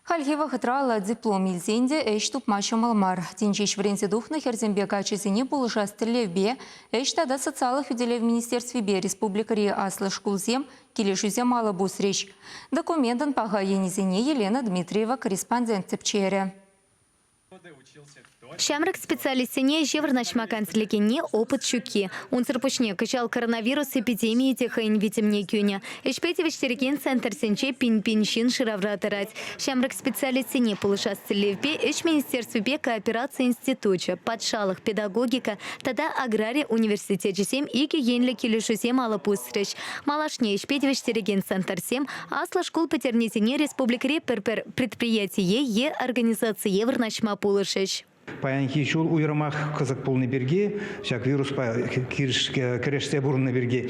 Хальхи вӑхӑтра алла диплом илсен те ӗҫ тупма ҫӑмӑл мар. Тин ҫеҫ вӗренсе тухнӑ хӗрсемпе каччӑсене пулӑшас тӗллевпе Ӗҫ тата социаллӑ хӳтӗлев министерствипе республикӑри аслӑ шкулсем килӗшӳсем алӑ пусрӗҫ. Документӑн паха енӗсене Елена Дмитриева корреспондент тӗпчерӗ. Ҫамрӑк специалистсене ӗҫе вырнаҫма кансӗрлекенни опыт ҫукки. Унсӑр пуҫне кӑҫал коронавирус эпидемийӗ те хӑйӗн витӗмне кӳнӗ. Ӗҫпе тивӗҫтерекен центрсенче пин-пин ҫын шыравра тӑрать. Ҫамрӑк специалистсене пулӑшас тӗллевпе Ӗҫ министерствипе коопераци институчӗ, патшалӑх педагогика тата аграри университечӗсем икӗ енлӗ килӗшӳсем алӑ пусрӗҫ. Малашне ӗҫпе тивӗҫтерекен центрсем аслӑ шкул пӗтернисене республикӑри пӗр-пӗр предприятие е организацие вырнаҫма пулӑшӗҫ. Паянхи ҫул уйрӑмах кӑсӑк пулнӑ пирки, ҫак вируспа кӗрешсе пурӑннӑ пирки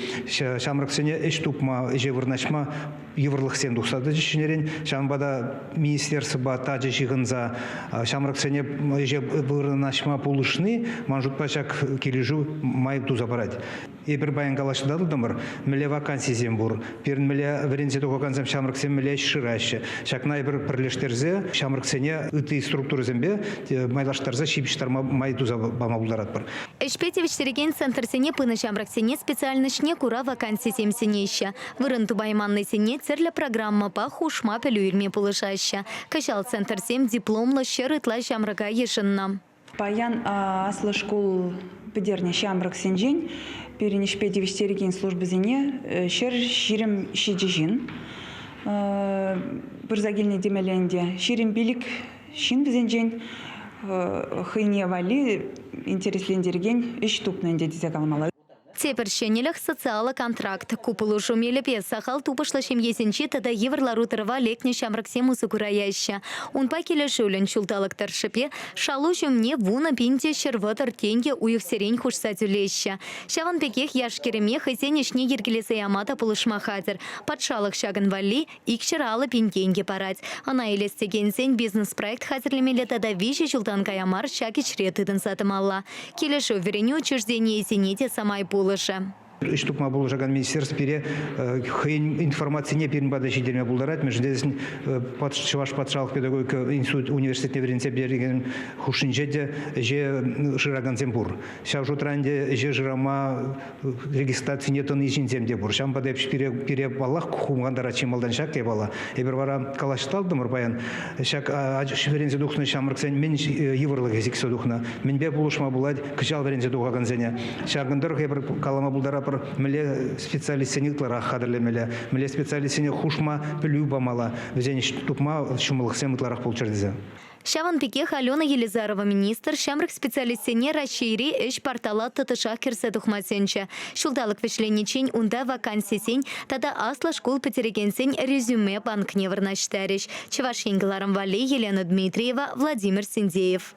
ҫамрӑксене ӗҫ тупма, ӗҫе вырнаҫма йывӑрлӑхсем тухса тӑчӗҫ ҫӗнӗрен. Ҫавӑнпа та министерствӑпа тачӑ ҫыхӑнса ҫамрӑксене ӗҫе вырнаҫма пулӑшни, ман шутпа, ҫак килӗшӳ май туса парать. Эпир паян калаҫса татӑлтӑмӑр, мӗнле вакансисем пур, пирӗн мӗнле вӗренсе тухакансем ҫамрӑксем мӗнле ӗҫ шыраҫҫӗ. Ҫакна эпир пӗрлештерсе ҫамрӑксене ытти структурӑсемпе майлаштарса ҫыпӑҫтарма май туса пама пултаратпӑр. Ӗҫпе тивӗҫтерекен центрсене пынӑ ҫамрӑксене специальноҫне кура вакансисем сӗнеҫҫӗ. Вырӑн тупайманнисене тӗрлӗ программӑпа хушма пӗлӳ илме пулӑшаҫҫӗ. Кӑҫал центрсем дипломлӑ ҫӗр ытла ҫамрӑка йышӑннӑ. Паян аслӑ шкул пӗтернӗ ҫамрӑксенчен пирӗн ӗҫпе тивӗҫтерекен службӑсене 127 ҫын пырса килнӗ темелле ӗнтӗ. 25 ҫын вӗсенчен хӑйне валли интереслентерекен ӗҫ тупнӑ ӗнтӗ тесе каламалла. Тепӗр ҫӗнӗлӗх – социаллӑ контракт. Ку пулӑшу мелӗпе сахал тупӑшлӑ ҫемьесенчи тата йывӑр лару-тӑрӑва лекнӗ ҫамрӑксем усӑ кураяҫҫӗ. Унпа килӗшӳллӗн ҫулталӑк тӑршшӗпе шалу ҫумне 10 000 те 130 тенкӗ уйӑхсерен хушса тӳлеҫҫӗ. Ҫавӑн пекех яш-кӗрӗме хӑйсен ӗҫне йӗркелесе яма та пулӑшма хатӗр. Патшалӑх ҫакӑн валли 250 пин тенкӗ парать. Ӑна илес текенсен бизнес-проект хатӗрлемелле тата виҫӗ ҫултан кая мар ҫак ӗҫре тытӑнса тӑмалла. Килӗшӳ вӗренӳ учрежденийӗсене те самай пулӑшӗ. Ӗҫ тупма пулӑшакан министерство пире хӑйӗн информацине пирӗн пата ҫитерме пултарать. Мӗншӗн тесен Чӑваш патшалӑх педагогика институт университетне вӗренсе пӗтерекен хушшинче те ӗҫе шыракансем пур. Ҫав шутра ӗнтӗ ӗҫе шырама регистрацине тӑни ҫынсем те пур. Ҫавӑнпа та пире, пире паллах хумхантарать чи малтан ҫак япала. Эпир вара калаҫталтӑмӑр паян ҫак вӗренсе тухнӑ ҫамрӑксен мӗн йывӑрлӑхӗ сиксе тухнӑ, мӗнпе пулӑшма пулать кӑҫал вӗренсе тухакансене. Ҫакӑн тӑрӑх эпир калама пултаратпӑр, мӗнле специалистсене ытларах хатӗрлемелле, мӗнле специалистсене хушма пӗлӳ памалла, вӗсен ӗҫ тупма ҫӑмӑллӑхсем ытларах пулччӑр тесе. Ҫавӑн пекех Алена Елизарова министр ҫамрӑк специалистсене Раҫҫейри ӗҫ портала тӑтӑшах кӗрсе тухма сӗнчӗ. Ҫулталӑк вӗҫлениччен унта вакансисен тата аслӑ шкул пӗтерекенсен резюме банкне вырнаҫтарӗҫ. Чӑваш Ен кӑларӑм валли Елена Дмитриева, Владимир Синдеев.